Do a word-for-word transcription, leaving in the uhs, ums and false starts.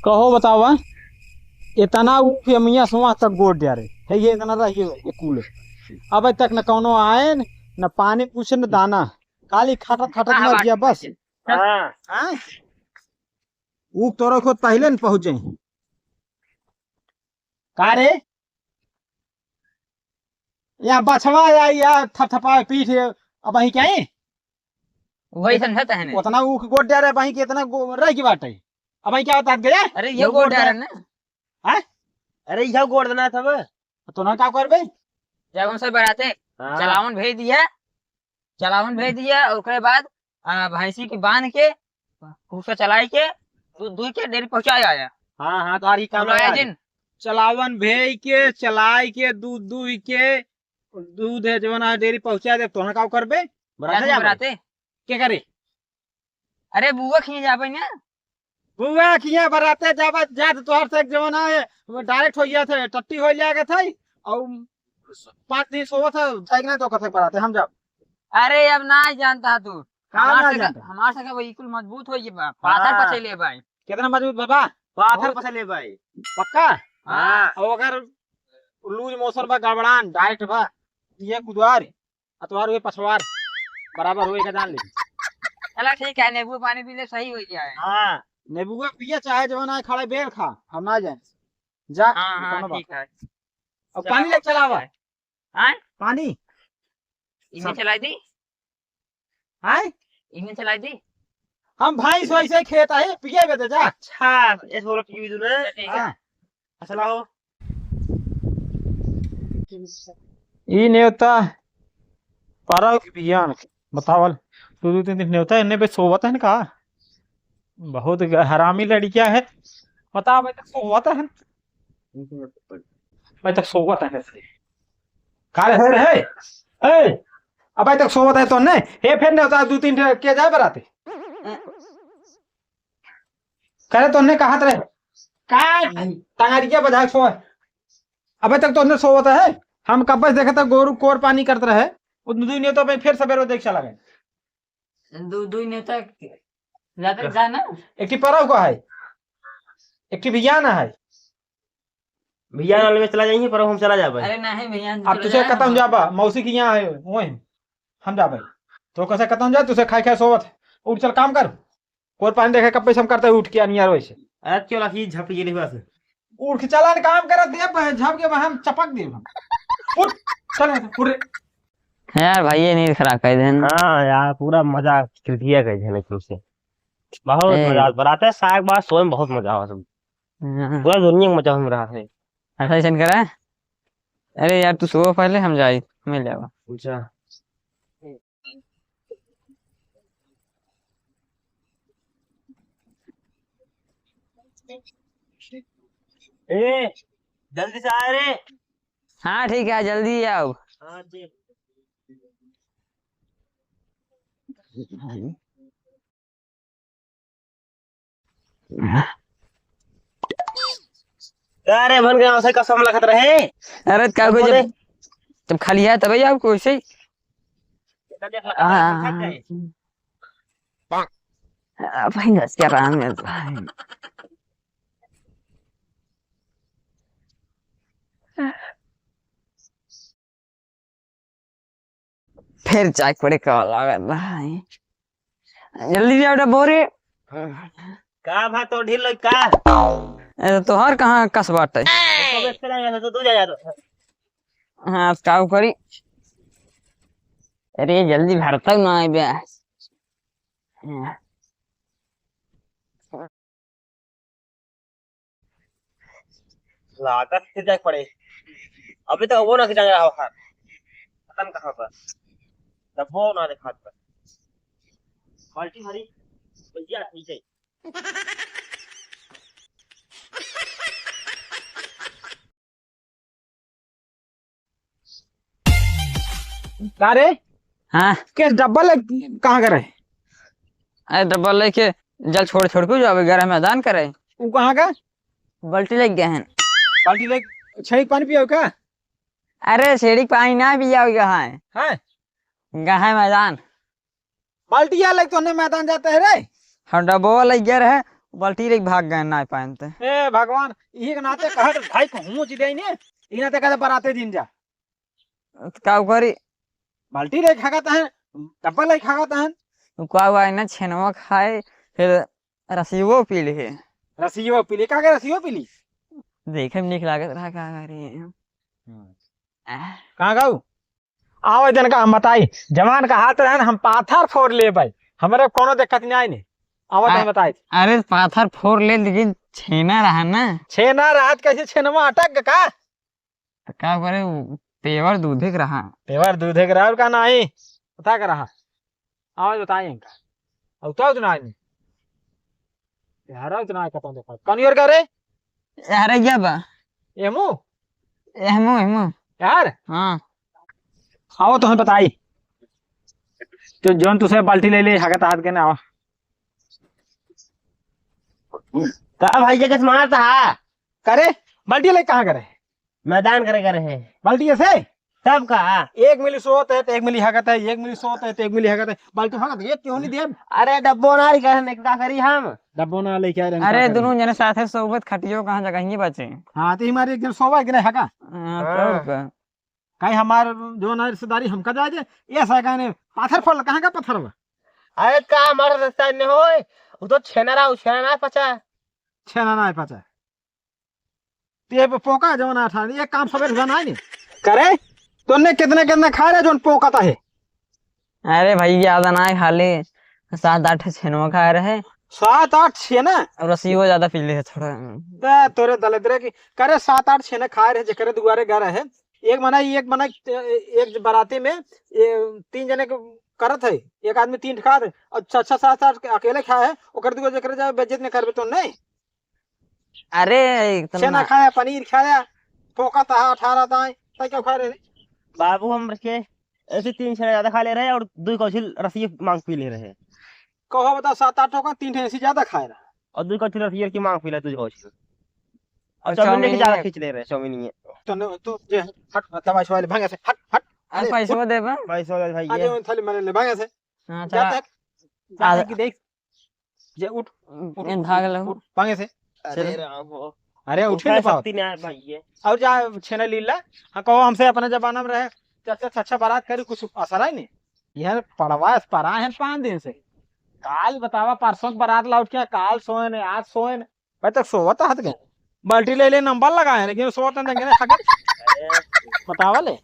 कहो बतावा, इतना ऊख ये मियाँ सुआ तक गोड़ दिया रे, है ये इतना रह गयो ये कुल। अब तक न कौनो आए, न पानी पूछे, न दाना, खाली खटक खटक हाँ, मर हाँ, गया बस। हाँ। हाँ? ऊख तोरो खुद पहले न पहुँच जाए। का रे? या बछवा या, या थपथपा पीठ, अब वही क्या है? वही समझत है ना। उतना ऊख गोड़ दिया रे, वही के इतना गो-, रह की बात है। अब वही क्या होता है, गया? अरे, ये ये गोड़ गोड़ दिया दिया। रे ना। हाँ? अरे, यह गोड़ देना था बे। तो ना का करबे? जब हमसे बराते हाँ। चलावन भेज दिया, चलावन भेज दिया, ओकरे बाद, आ, भैंसी के बांध के, भूसा चलाई के, दूध दुई के डेरी पहुंचाए आया। हाँ, हाँ, तो आर ही काम बुलाया आया। जिन। चलावन भेज के, चलाई के, दूध दुई के, दूध है जवन आज डेरी पहुंचा दे, तोहन का करबे? बराते कैसे जाबे? बराते? के करे? अरे बुआ खिए जाबे ना। बुआ खिए बराते जाबे, जात तोहर से एक जवन है, वो direct हो गया थे, टट्टी हो लिया के थे, और पाँच दिन सोवत है, जाएगा ना तो कथे बराते हम जाब। अरे अब ना जानता तू। का हमार ना से जानता? हमार से का बिल्कुल मजबूत हो ये बा, पाथर हाँ। पचे ले भाई। कितना मजबूत बाबा? पाथर बहुत। पचे ले भाई। पक्का? हाँ। और अगर लूज मौसम बा, गड़बड़ान, direct बा, ये कुदार, अतवार हुए पछवार, बराबर हुए का जान ले। चला ठीक है, नींबू पानी पी ले, सही हो जाए। हाँ, नींबुआ पिए चाहे जवन आए खड़ा बेल खा, हम ना जाए। जा, हाँ, हाँ, कोनो बात। ठीक है। अब चला, पानी ले चलावा। ठीक है। आय? पानी। इन्हें सब चलाई दी? आय? इन्हें चलाई दी? हम भाई सो ऐसे खेत आए, पिए बे दे जा। अच्छा, ये सोलह पी दू ना। ठीक है। हाँ। अच्छा, लाओ। ई नेवता परौख बियान के बतावल, दू, दू, तीन, तीन नेवता एन्ने पे सोवत है ना का? बहुत ग-, हरामी लड़किया है। बता, अबे तक सोवत है। अबे तक सोवत है से। का रे, हे रे, हे? ए, अबे तक सोवत है तो ने? हे, फिर नेवता दू, तीन ठे के जाए बराते। करे तोहने कहत रहे, का टंगारिया बजा के सोए? अबे तक तोहने सोवत है? हम कब्बे से देखत है गोरू कोर पानी करत रहे। वो दुई नेवता पे फिर सबेरे देख चला गए। दु-, दुई नेवता जाते का? जा ना। एक ठी परौख का है, एक ठी बियान है। बियान वाले में चला जाइए, परौख हम चला जाबे। अरे नहीं भैया, हम अब चला तुझे जाए खत्म हम। जाबा, मौसी के यहाँ है, वहीं हम जाबे। तो कैसे खत्म जा, तुझे खाए खाए सोवत है। उठ चल काम कर। कोर पानी देखे कब पैसा हम करते उठ के अनियार वैसे। अरे क्यों लाखी झप ये लिखवा से। उठ के चला न काम करत दे, ब-, झप के हम चपक दे हम। उठ, चल यहाँ से, उठ रे। यार भाई, ये नींद खराब कर देन। हाँ यार, पूरा मजा किरकिया कर देन एकदम से। बहुत ए। मजा, बराते साग बात सोए में बहुत मजा आवा सब। हाँ। पूरा दुनिया में मजा हम रहा है। अच्छा, ऐसा करा। अरे यार, तू सो पहले, हम जाई, मिल जावा। अच्छा। ए, जल्दी से आ रे। हाँ, ठीक है, जल्दी आओ। हाँ, ठीक। अरे भन गया, उसे कसम लगत रहे। अरे का अब कोई बोले। जब, जब खाली है तब ही आपको उसे ही। इतना देख लगा, हाँ। थक गए। आ, भाई, बस क्या आराम है भाई। फिर जाए पड़े का लागत भाई। जल्दी जाओ डब्बो रे। का भा तो ढील लग का? अरे तोहर कहाँ कस बाटे? तो बेच के लाएंगे तो तू जा, जा तो। हाँ, अब का करी? अरे जल्दी भरता ना आए बे। लागत के जाए पड़े। अभी तक वो ना के जाए रहा है। पता नहीं कहाँ पर। तब वो ना दिखात पर। बाल्टी भरी। भैया, नीचे। का रे? हाँ। के डब्बा ले कहाँ करे? अरे डब्बा लेके जल छोड़ छोड़ के जावे, घर में अजान करे। वो कहाँ का? बाल्टी लेके गए हैं। बाल्टी ले, छेड़ी पानी पियो का? अरे छेड़ी पानी ना पिया गया है। हैं? गए हैं मैदान। बाल्टिया लेके तोहने मैदान जाते है रे? हम डब्बा लेके गए रहे, बाल्टी लेके भाग गए, ना पाएन ते। ए भगवान, इही के नाते कहत भाई को हूँ जी देई ने, इही नाते कहत बराते दिन जा। त का करी? बाल्टी लेके खागत हैं, डब्बा लेके खागत हैं। उ का हुआ है ना, छेनवा खाए, फिर रसियो पी ले। रसियो पी ले, का के रसियो पी ली? देखे में नीक लागत रहा, का करी? हम्म। आह। कहाँ गऊ? आवे दिन का हम बताई, जवान का हाथ रहन, हम पाथर फोर लेबे, हमरे कोनो दिक्कत नाहीं ने। आवे दिन आ-, बताई। अरे पाथर फोर ले, लेकिन छेना रहा ना। छेना रहा त कैसे छेनवा अटक ग का? त का करे, उ पेवर दूधे के रहा। पेवर दूधे के रहा, और का नाहीं? पता का रहा? आवाज बताई इनका। और तो उतना आदमी। यार, उतना आदमी खत्म देखा। कौन योर का रे? यार, क्या बा? एमू? एमू, एमू। यार? हाँ। आओ, तुम्हें बताई। तो जौन तुसे बाल्टी ले ले, हगत हाथ के ना आवा। का भाई, जगत मारता है? करे, बाल्टी ले कहाँ करे? मैदान करे करे है। बाल्टी ऐसे? तब का? एक मिली सोत है, तो एक मिली हगत है, एक मिली सोत है, तो एक मिली हगत है। बाल्टी हगत, एक क्यों नहीं दे? अरे, डब्बो ना रही, कहने का करी हम? डब्बो ना लेके आ रहे हैं, अरे, का करी? दोनों जने साथे सोबत खटियो कहाँ जगह ही बचे। हाँ, तो हमारे एक जन सोवा, एक जन हगा। हाँ, हाँ। तब का? कहीं हमार जो ना रिश्तेदारी हमका जाए दे, ये ऐसा कहने, पाथर फोड़, कहाँ का पत्थर बा? अरे, का हमारा रिश्ता नहीं होए? वो तो छेना रहा, वो छेना ना पचा। छेना ना पचा। ते पे पोका जवन आठा, ये काम सबेर से बनाए नहीं। करे, तोने कितने, कितने खाए रहे जवन पोका ता है? अरे भाई, ज्यादा ना है, खाली सात आठ छेनवा खाए रहे। सात आठ छेना? और रसियो ज्यादा पी ले है थोड़ा। बे, तोरे दलिद्रे की, करे सात आठ छेना खाए रहे, जेकरे दुआरे घर है। एक मना, एक मना, एक बाराती में, ये तीन जने के करत है, एक आदमी तीन ठे खात है। अच्छा, अच्छा, सात आठ अकेले खाए है, ओकर दुआरे जेकरे जाए बेइज्जत नहीं करबे तो नहीं। अरे, इतना छेना खाया, पनीर खाया, पोका तहा, अठारह दाई, तै क्या खा रहे? बाबू, हम रखे ऐसे तीन छेना ज्यादा खा ले रहे और दो कौछिल रसिया मांग पी ले रहे। कहो बताओ, सात आठ ठो का, तीन ठे ऐसी ज्यादा खाए रहा। और दो कौछिल रसिया की मांग पी ले, दो कौछिल। और और चाउमीन लेके चाउमीन ज्यादा है। खींच ले रहे, चाउमीन ये। तो न, तो जे, हट, हट, दवाई वाले, भाग ऐसे, हट, हट। अरे, अरे, पैसवा उठ। देबा? पैसवा दे भाई, अरे, ये। उन थाली मारे ले, भाग ऐसे। हाँ, जा चला। तक, जा आ, तक की देख। जे उठ, उठ, इन उठ, भाग लो। उठ, पांगे से। अरे चलो। राम हो। अरे उठे उठा ना पाओ। सकती नहीं है भाई ये। और जा छेना लीला। हाँ, कहो हमसे अपने जमाना में रहे। अच्छा, अच्छा, अच्छा बारात करी, कुछ असर है नहीं। यार पड़वा परा है पाँच दिन से। काल बतावा, परसों के बारात लौट के काल सोए ने, आज सोए ने। भाई तक सोवत हत गए। बाल्टी ले ले, नंबर लगाए, लेकिन सोवत नहीं देंगे ना, हगे। बतावा ले।